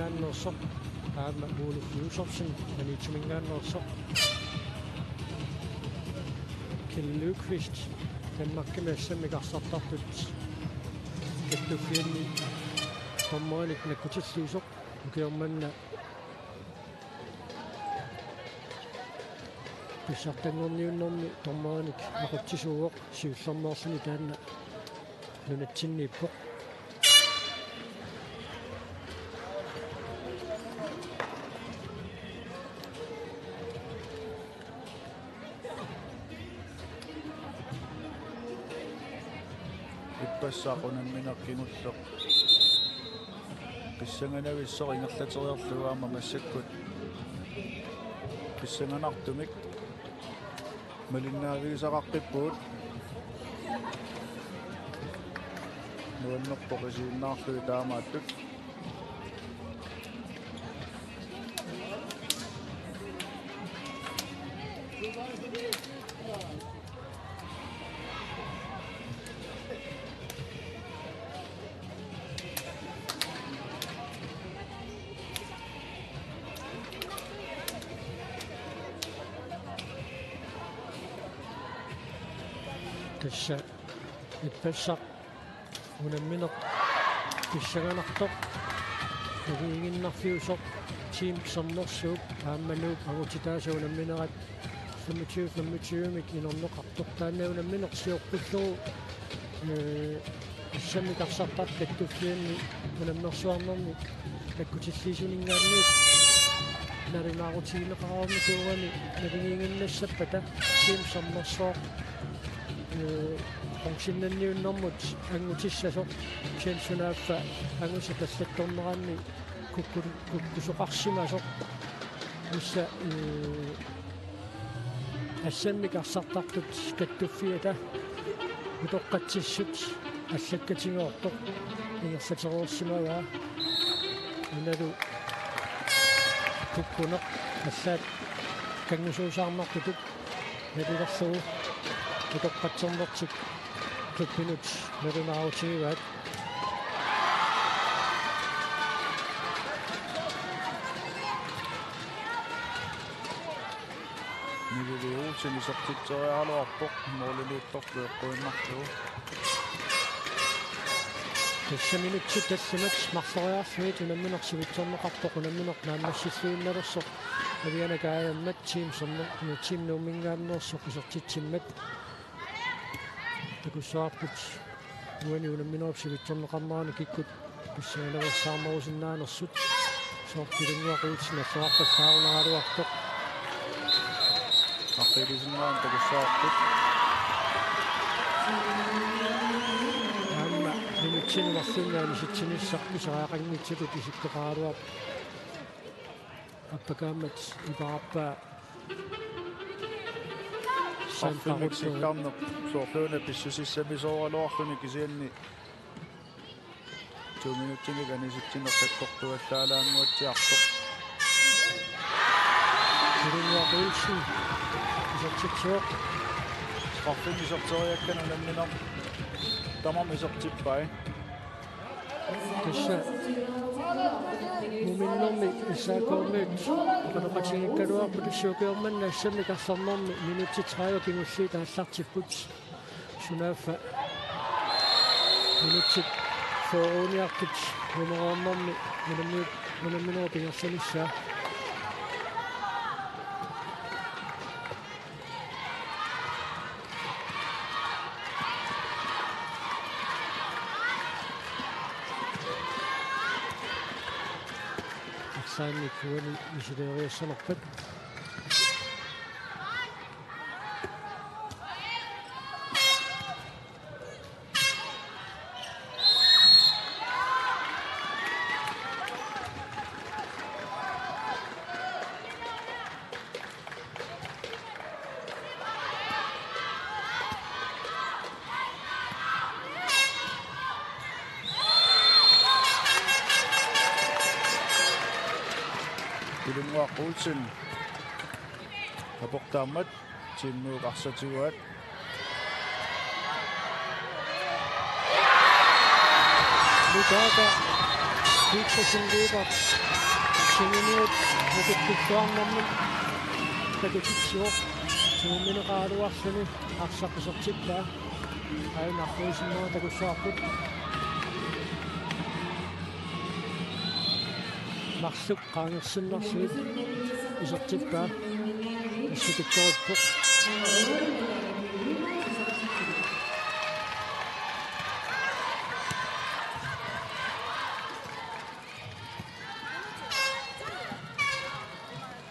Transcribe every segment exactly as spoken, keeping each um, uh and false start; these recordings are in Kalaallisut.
Annersoq, aamma Ole Josefsen, Maniitsuminngaanneersoq. Kjeld Lykkvist, Danmarkimi assammik arsartartut kattuffianni dommerinik nakkutilliisoq, ukioq manna pissartanngorniunnermi dommerinik aqutsisuuvoq, siullermeerluni taanna nunatsinniippoq. Ippassaq unammineq kingulleq pissanganavissaq ingerlateriarlugu aamma massakkut pissanganartumik malinnaavigisaqaqqippugut. Nuannerpoq isiginnaarlugit taamaattut. Tassa ippassaq unammineq pissanganartoq navigiinnarfiusoq Team Sermersuup aamma Nuup angutitaasa unamminerat femogtyve femogtyve-mik inorneqartoq. Taanna unammineq sioqqullugu, ee, assammik arsartartut kattuffianni unammersuarnermi nakkutilliisuninngaanniit nalunaarutigineqarnikuugami navigiinnassappata Team Sermersuup, ee, bronzennanniunnermut angutissasoq, kisianni sunaaffa angusat allattorneranni kukku-, kukkusoqarsimasoq. Tassa, ee, assammik arsartartut kattuffiata utoqqatsissut allakkatigoortoq ingerlatereersimavaa. Unalu kukkuneq allaat kanngusuusaarnartutut nalulerlugu utoqqatsernertik klubbinut nalunaarutigivaat. Nivi Olsen isertitseriaraluarpoq, målimiittorlu eqquinnarlugu. Tassa minutsit tallimat marloriarlugit unammineq sivitsorneqarpoq, unammineq naammassilluinnalersoq aviana kaajammat Team Sermer-, Team Nuumminngaanneersoq isertitsimmat. Takussavarput uani unamminerup sivitsorneqarnerani kikkut pissangalaveersaarnerusinnaanersut. Soorlu Ilunguaq Olsen alluarpallaarunaraluartoq. Marluulisinnaanera takussavarput. Aamma minutsini marlunni anisitsinissaq pisariaqanngitsutut isikkoqaraluarpoq. Appakaammat iperarpaa Sandra Rudlund. Arfineq-sikkarneq soorluuna pissusissamisoraluarluni kisianni to minutsinik anisitsineq sakkortuallaalaannguatsiartoq. Ilunguaq Olsen isertitsivoq. Straffinik iserteriakkani unammineq tamarmik isertippai. Tassa muminnermi S A K-miut qanoqatigiikkaluarput, tassa ukioq manna assammik arsarnermi minutsit tredive kingulliit aallartipput. Sunaaffa minutsit fyrre-uniartut mumereernermi unammi-, unamminerup ingerlanissaa. Arsaannik uani misileeriassanerpat. Ilunguaq Olsen aportaammat Team Nuuk arsaq tiguaat. Nutaata Victorsen løber. Sininiut nukittuarnermut takutitsivoq. Siummineqaraluarluni arsaq isertippaa. Aajuna arfineq-marlunut takussavarput. Marluk qaangersinnarlugit isertippaa. Isertikkoorpoq.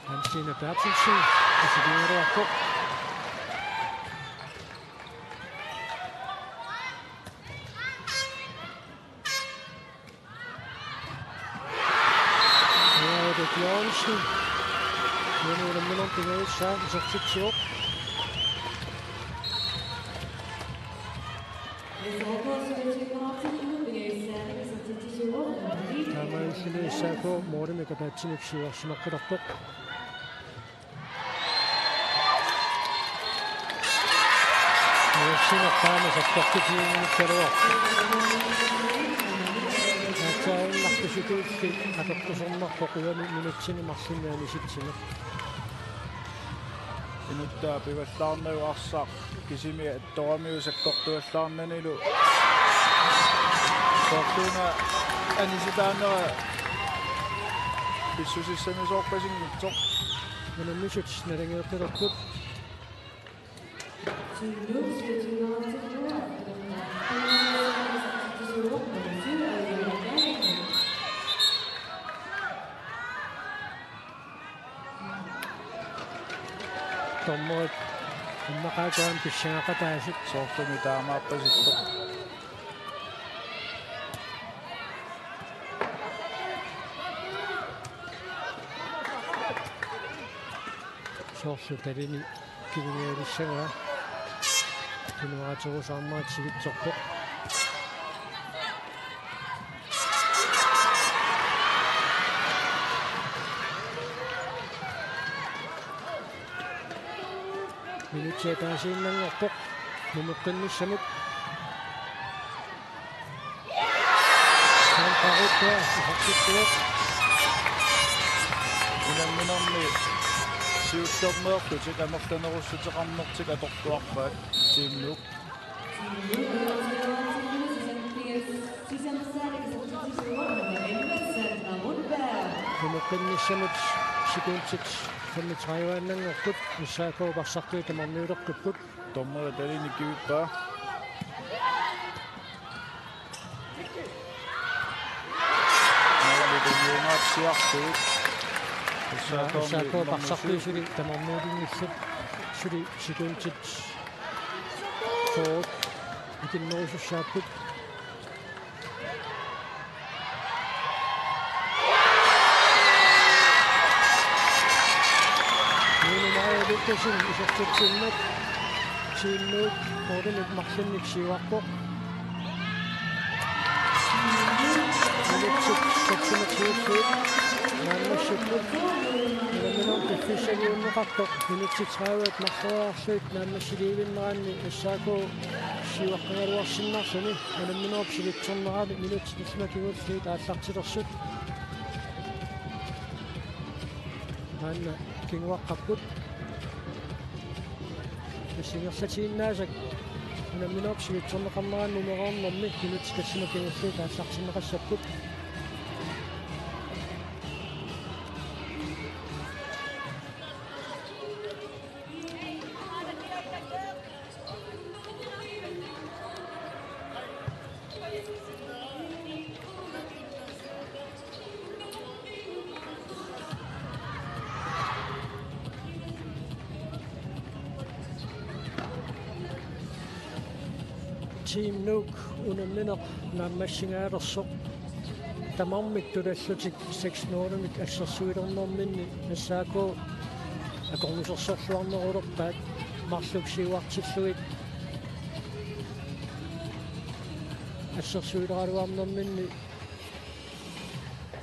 Hans Stine Berthelsen, isertitsivoq. Erik Jørgensen. Uani unamminermi pingajussaa isertitsivoq. Taamaalilluni S A K målimik ataatsimik siuarsimaqqilerpoq. Nuussineq taama sakkortusiuinnarlugu. Aatsaannartusutuulli atortusermarpoq uani minutsini marlunni anisitsineq. Inuttaa pivallaarnagu arsaq kisimi attoramiuk sakkortuallaarnanilu. Soorluuna anisitaanera pissusissamisoorpasinngitsoq. Unammisut nalageeqqilerput. Dommerit immaqa aamma pissangeqataasut. Soorlumi taamaappasippoq. Soorlu talini kivinialissagaa. Tunuaatigut saarmaat sivitsorpoq. Minutsit ataasiinnanngorpoq. Numeqqinnissamut. Unamminermi siullermeerlutik amerlanerussuteqarnertik atortuarpaat Team Nuuk. Numeqqinnissamut sekundit femogtredive-annanngorput S A K parsartui tamarmiuleqqipput. Dommerit talini kivippaa. Måli tunniungaatsiartugut. Ja, S A K parsartui suli tamarmiulinngillat. Suli sekundit fyrre ikinnerusussaapput. Nuunu Maja Lukkasen isertitsinnut Team Nuuk målimik marlunnik siuarpoq. Minutsit seksogtyve naammassipput. Unamminermi piffissaliunneqartoq minutsit tredive marloriarlugit naammassiliivinneranni S A K siuaqqagaluarsinnarluni unamminerup sivitsornerani minutsit illit kingulliit aallartilersut. Maanna kinguaqqapput. Tassa ingerlatiinnaasak unamminerup sivitsorneqarnerani numeroornermi minutsit illit kingulliit aallartinneqassapput. Team Nuuk unammineq naammassingaalersoq. Tamarmik tulallutik seks nul-imik assersuilernerminni S A K akornusersorluarnerulerpaat marluk siuartillugit assersuileraluarnerminni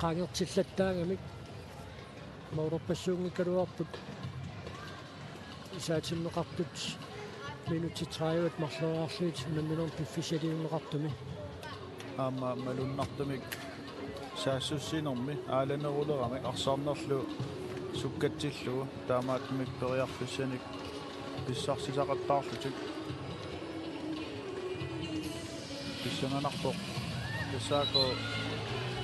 qaangertillattaarmata. Målerpassuunngikkaluarput isaatinneqartut minutsit tredive marloriarlugit unamminermi piffissaliunneqartumi. Aamma malunnartumik Saassussinermi aalaneruleramik arsaarnerlu sukkatsillugu taamaattumik periarfissanik pissarsisaqattaarlutik pissanganarpoq. S A K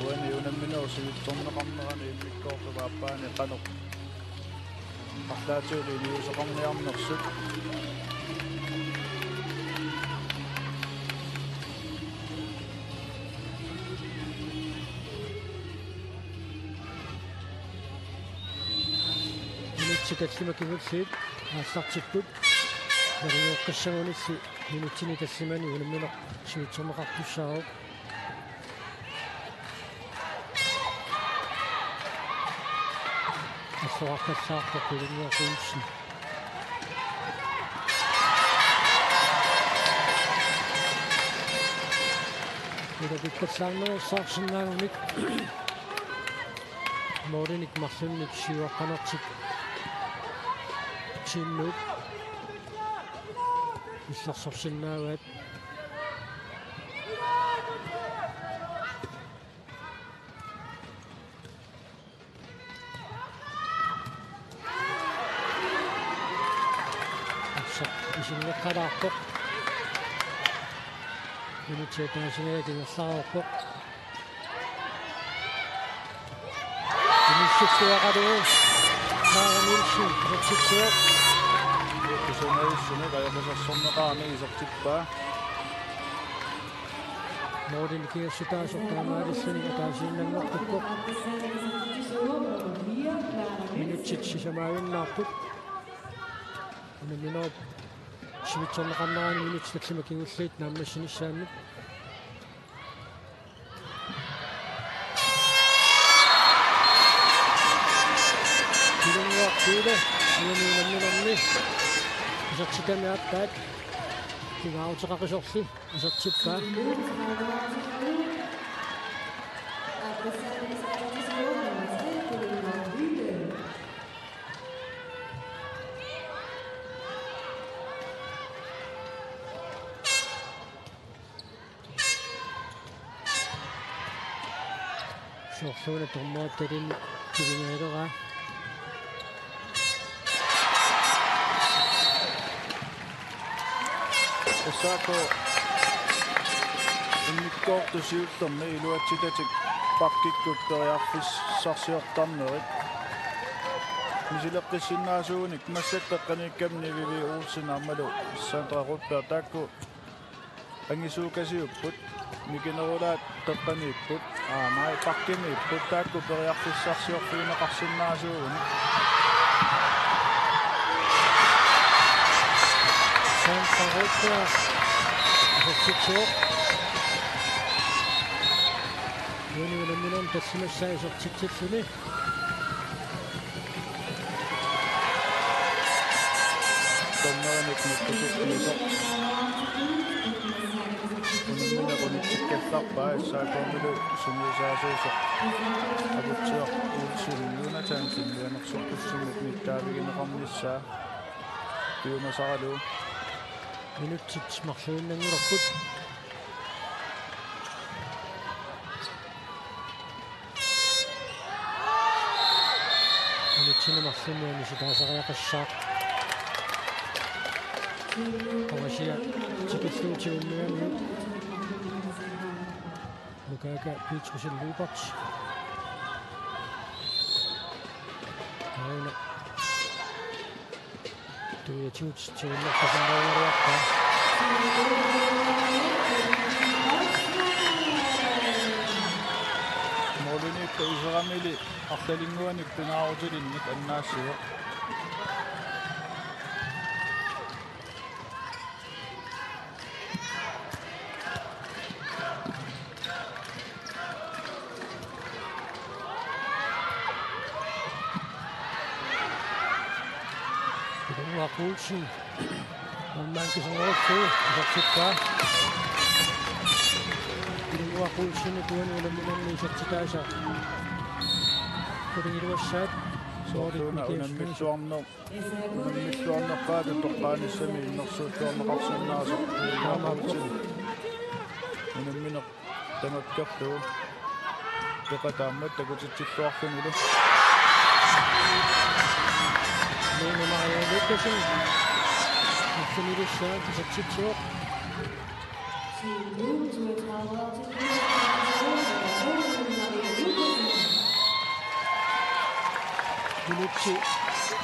uani unamminerup sivitsorneqarnerani immikkoortup aappaani qanoq arlaatigut iliuuseqarniarnersut. Minutsit tallimat kingulliit aallartipput. Nalunaaqqissagunilli minutsini tallimani unammineq sivitsorneqartussaavoq. Assoraarpallaarpoq Pilunnguaq Olsen. Ila pikkassaarnerussaarsinnaagunik. Målinik marlunnik siuaqqanertik Tiinnut illersorsinnaavaat. Arsaq isinneqqalaarpoq. Minutsit ataasiinnaq ingerlareerpoq. Inissilluaqalugu Maara Nielsen isertitsivoq. Kusanajussunik ajoqisassorneqarani isertippaa. Målinik ingerlataasoq taamaalilluni ataasiinnanngortukku. Minutsit sisamaajunnaarput. Unamminerup sivitsorneqarnerani minutsit tallimat kingulliit naammassinissaannut. Pilunnguaq Piile, uani unamminermi isertitami aappaat pingaaruteqaqisorli isertippaa. Soorluuna dommerit talinnik tunineqaleraa. S A K immikkoortut siullermi iluatsitatik pakkikkut periarfissarsiortarnerit misileqqissinnaasuunik massakkut eqqaniikkamni Vivi Olsen aammalu Sandra Rudberg taakku angisuukasiupput, mikinerulaat teqqaniipput, aamma pakkimiipput, taakku periarfissarsiorfigineqarsinnaasuunik. Sandra Rudberg isertitsivoq. Uani unamminermi tallimassaa isertitsilluni. Dommerinik nakkusussiisoq. Unammineq unitsikkallarpaa S A K-milu sungiusaasuusoq. Aputsiaq Olsen Jonathansen mianersortussummik nittaavigineqarnissaa piumasaralugu. Minutsit marluinnanngulerput. Minutsini marlunni anisitaasariaqassaaq. Qamasiaq tikillugu tigummiannut. Lukaaka Petrussen Lyberth. Aana. Tuiatigut siunnerpasinnaagaluarpaa. Målimiippoq iseramili arlalinnguanik pingaarutilinnik annaassivoq. Pilunnguaq Olsen. Aamma kisianni isertippaa. Pilunnguaq Olsen uani unamminermi isertitaasa. Qulingiluassaat. Soorluuna unammilluarneq. Unammilluarnerpaatut toqqaanissami innersuussuarneqarsinnaasoq. Taamaappoq. Unammineq tamakkerlugu. Peqataammat takutitsilluarlunilu. Lone Maria Lukassen. Marlunnilissaa isertitsivoq. Minutsi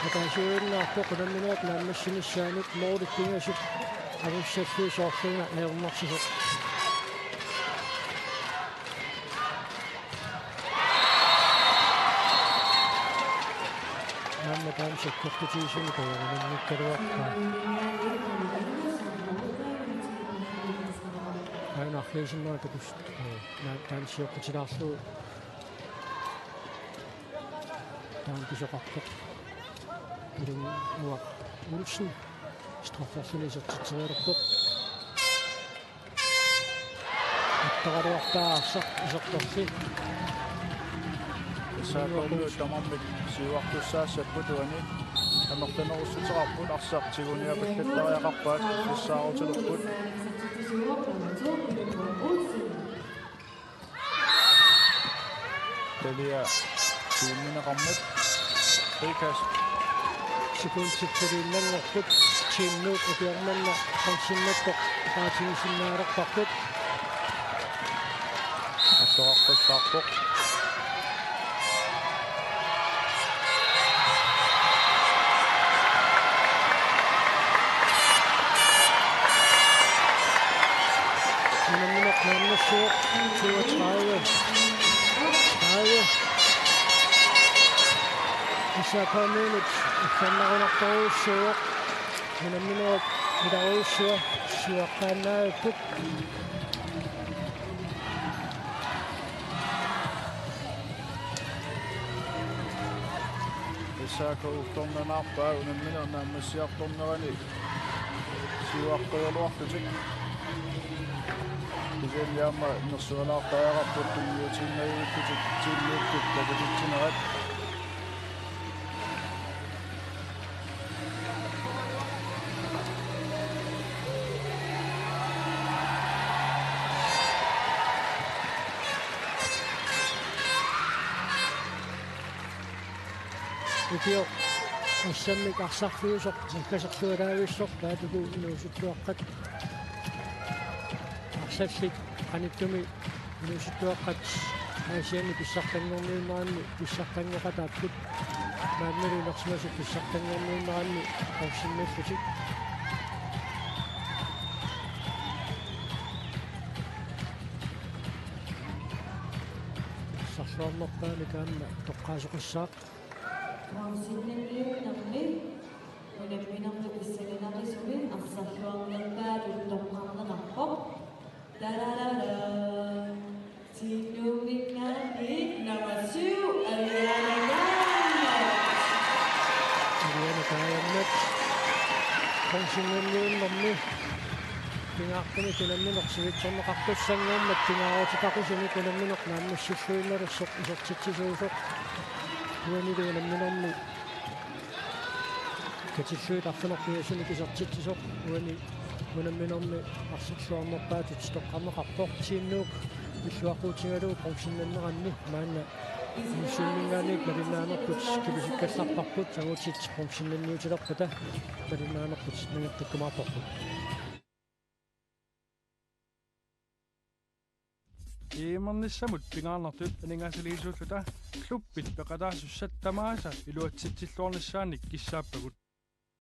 ataasiinnarpoq unamminerup naammassinissaanut, målit pingasut angussallugu soorluna ajornarsisoq. Aamma taanna sakkortutigisumik tajarinnikkaluarpaa. Aana arfiisinnera takus-, ee, na-, taanna sioqqutilaarlugu. Taanna pisoqarpoq. Ilunguaq Olsen. Straffersuni isertitserialerpoq. Attoraluarpaa arsaq isertorli. S A K-miut tamarmik siuartussaassapput uani. Amerlanerussuteqarput, arsaq tiguniarpallattariaqarpaat, tassaarutilerput. Talia tiiminneqarmat. Frikast. Sekundit taliinnanngorput, Team Nuuk ukiormanna qansinnattoq paatigusinnaalerparput. Attoqqaarpassaarpoq. Unammineq naammassivoq, toogtredive tredive. S A K-miunit allannerunartorujussuuvoq. Unamminerup ilarujussua siuaqqaannaavipput. S A K ullormi naarpaa unammineq naammassiartornerani siuaqqigaluarlutik. Kisianni aamma nersualaartariaqarput tunniutiinnarlutik Team Nuukkut takutitsinerat. Ukioq assammik arsarfiusoq naggaserlualaavissorpaa uku inuusuttuaqqat. Arsallit qanittumi inuusuttuaqqat Aasianni pissartanngorniunneranni pissartanngeqataapput. Maannalu inersimasut pissartanngorniunneranni bronzennillutik. Arsarluarnerpaamik aamma toqqaasoqassaaq. Bronzennilluinnarmi unamminermi pissanganaqisumik arsarluarnerpaatut toqqarneqarpoq. Tararara. Team Nuumminngaanniit nummer syv, Aliana Gaanno. Aliana Gaannot bronzennilluinnarmi pingaartumik unammineq sivitsorneqartussanngormat pingaarutitaqisumik unammineq naammassilluinnalersoq isertitsisuusoq. Uanilu unamminermi katillugit arfineq-pingasunik isertitsisoq uani unamminermi arsarluarnerpaatut toqqarneqarpoq. Team Nuuk pilluaqquutigalugu bronzennanneranni maanna Nuumminngaanniit malinnaanerput kipisikkallarparput, angutit bronzennanniutilerpata malinnaanerput nangeqqikkumaarparput. E M-ernissamut pingaarnertut aningaasaliisuulluta klubbit peqataasussat tamaasa iluatsitsilluarnissaannik kissaappagut.